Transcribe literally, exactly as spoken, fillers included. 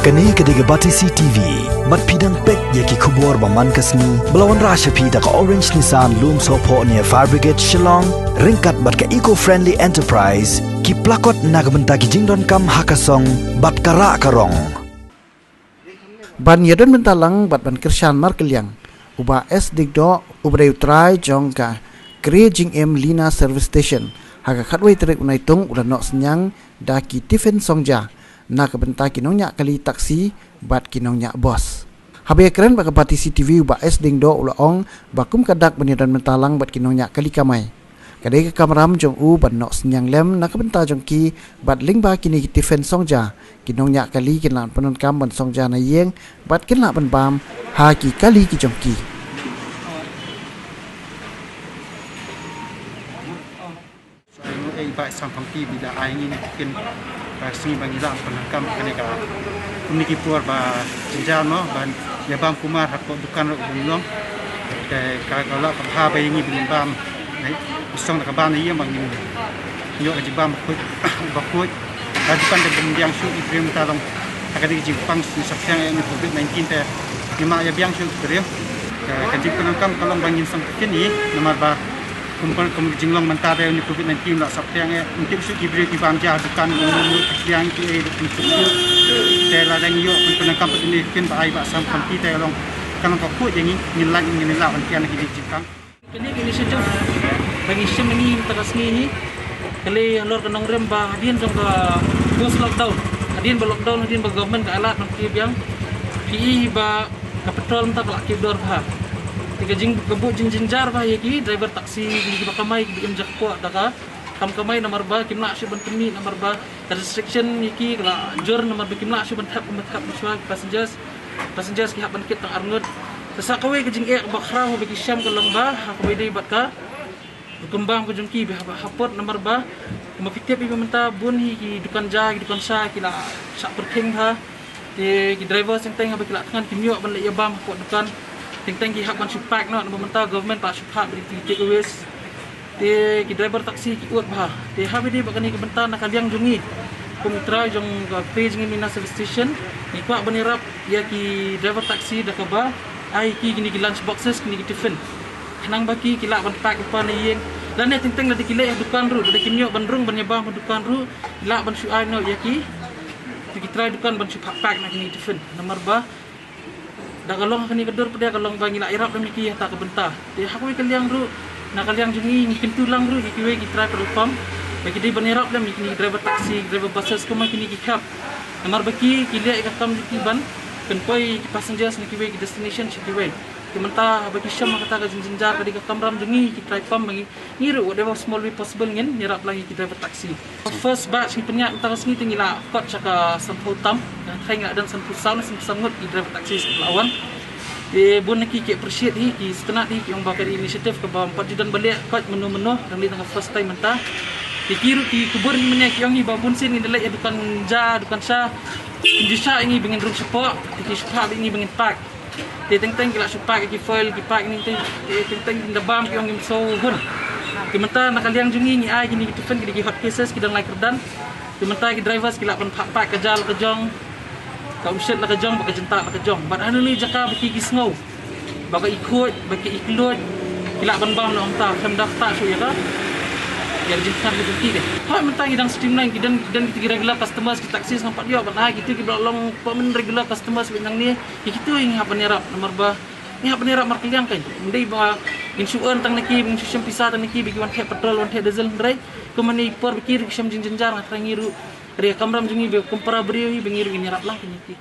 Kane ka dei ka Batesi T V. Bad phi dang peit ïa ki khubor ba man ka sngi ba la wanrah sha phi da ka Orange Nissan Lumsohphoh near Fire Brigade Shillong, ryngkat bad ka Eco Friendly Enterprise, ki plakot na ka bynta ki jingdonkam ha ka song bad ka rah ka rong. Ban ïadon bynta lang bad ban kyrshan markylliang, u Bah S Diengdoh, uba dei u trai jong ka Kre Jingim Lina Service Station, ha ka khatwei tarik u Naitung u la noh synñiang da ki tiffin songja na ka bynta ki nongñiah kali taksi bad ki nongñiah bos. Haba ïakren bad ka Batesi T V, u Bah S Diengdoh u la ong ba kum ka dak ban ïadon bynta lang bad ki nongñiah kali kamai, ka dei ka kamram jong u ban noh synñiang lem na ka bynta jong ki, bad lyngba kine ki tiffin songja, ki nongñiah kali kin lah pyndonkam ban songja na ïing bad kin lah ban bam ha ki kali ki jong ki. Sa ïa ngi, eh, i Bah Sam Pangki, ba la ai ngi ïa kine ki tiffin, ka sngi ba ngi lah pyndonkam kane ka, kine ki por ba jynjar mo, ban ïa bam kumar ha ka dukan ruh bym long. Te ka, ka la ka bha ba ïa ngi ba ngin bam, eh, song da ka bam na ïing ba ngin ïoh ka jingbam bakhuid, bakhuid. Ka dukan te bym biang shuh ki briew mynta long ha ka dei ka jingpang, ngi saphriang ïa une u Covid nineteen te ngim lah ïa biang shuh ki briew. Ka, ka jingpyndonkam ka long ba ngin song tiffin hi, namar ba kum, kum, kum ka jinglong mynta te une u Covid nineteen la saphriang ïa, ngim tip shuh ki briew ki bam ja ha dukan, ngim tip shuh ki briew ki bam ja ha dukan. Te lada ngi ïoh pyndonkam pat une u tiffin ba ai Bah Sam Pangki te long, ka long ka khuid ïa ngi, ngin lah, ngin lah ban pynïaid ïa ki jingkam. Kane ka initiative ba ngi shim mynta ka sngi hi ka leh halor ka nongrim ba hadien jong ka post lockdown, hadien ba lockdown, hadien ba government ka alert ban kiew biang, phi i ba ka petrol mynta ka la kiew dor bha. Te ka jing, ka buh jingjynjar bha ïa ki driver taxi, kiba kamai, kiba im jakpoh da ka kam kamai, namar ba kim lah shuh ban pynmih, namar ba ka restriction ïa ki ka la jur, namar ba kim lah shuh ban thep, ban thep shuwa ki passengers. Passengers ki hap ban kit tang arngut. Te sa kawei ka jingeh ba khraw ba ki shem ka long ba ha kaba ïadei bad ka rukom bam ka jong ki, ba ha, ha pud, namar ba kumba phi tip hi ba mynta bun hi ki dukan ja, ki dukan sha ki la shah pyrkhing bha. Te ki driver teng teng haba ki la thngan kim ïoh ban leit ïa bam ha pud dukan. Teng teng ki hap ban shu park noh, namar mynta government pat shu park, ba dei ki takeaways. Te ki driver taxi ki ud bha. Te haba ïadei bad kane ka bynta, na ka liang jong ngi kum u trai jong ka Kre Jingim Lina Service Station, ngi kwah ban ïarap ïa ki driver taxi da kaba ai ki kine ki lunch boxes, kine ki tiffin, khnang ba ki, ki lah ban pack lypa na ïing. Lane teng teng lada ki leit ha dukan ruh, lada kim ïoh ban rung ban ïa bam ha dukan ruh, ki lah ban shu ai noh ïa ki, ki trai dukan ban shu pack, pack noh kine ki tiffin. Namar ba da ka long ha kane ka dur pat, da ka long ba ngi lah ïarap lem ïa ki ha kata ka bynta. Te ha kawei ka liang ruh, na ka liang jong ngi, ngi kyntu lang ruh ïa kiwei ki trai petrol pump ba ki dei ban ïarap lem ïa kine ki driver taxi, driver buses, kumba kine ki cab. Namar ba ki, ki leh ïa ka kam jong ki ban pynpoi ïa ki passengers na kiwei ki destination sha kiwei. Te mynta haba ki shem ha kata ka jingjynjar, ka dei ka kamram jong ngi ki trai pump ba ngi ngi ruh, whatever small way possible, ngin ïarap lang ïa ki driver taxi. First batch ngi pynïaid mynta ka sngi te ngi la kot sha ka sanphew tam. Nga tharai ngi la don sanphew saw ne sanphew san ngut ki driver taxi ki la wan. Te bun na ki ki appreciate hi, ki sngewtynnat hi, ki ong ba ka dei initiative kaba ym pat ju don ba leh, kot mynno mynno, dang dei tang ka first time mynta. Te ki ruh ki kubur hi mynne ki ong hi ba bun sien ngin da leit ïa dukan ja, dukan sha, kim ju shah ïa ngi ba ngin rung shapoh, te ki shu phah ba ïa ngi ba ngin pack. Te teng teng ki la shu pack ïa ki foil, ki pack ïa ngi, te teng teng da bam ki ong kim sngewhun. Te mynta na ka liang jong ngi, ngi ai kine ki tiffin, ki dei ki hot cases, ki dang lai kyrdan. Te mynta ki drivers ki lah ban pack, pack ka ja la ka jong, ka umshit la ka jong, bad ka jyntad la ka jong. Bad ha kane ka jaka ba ki, ki sngew ba ka ikhuid, ba ki ikluid, ki lah ban bam na mynta, khlem da ktah shuh ïa ka, ïa ka jingkhan ka jong ki. Hooid, mynta ki dang streamline, ki don, ki don kita ki regular customers, ki taxi ngam pat ïoh ban ai, kita kiba la long permanent regular customers ba nangne, ïa kita ngi hap ban ïarap, namar ba ngi hap ban ïarap markylliang, kan. Ym dei ba ngin shu earn tang na ki, ngin shu shem pisa tang na ki ba ki wan theh petrol, wan theh diesel, hynrei kumne por ba ki ruh ki shem jingjynjar, nga tharai ngi ruh, ka dei ka kamram jong ngi ba kum para briew hi ba ngi ruh ngin ïarap lang ïa ki.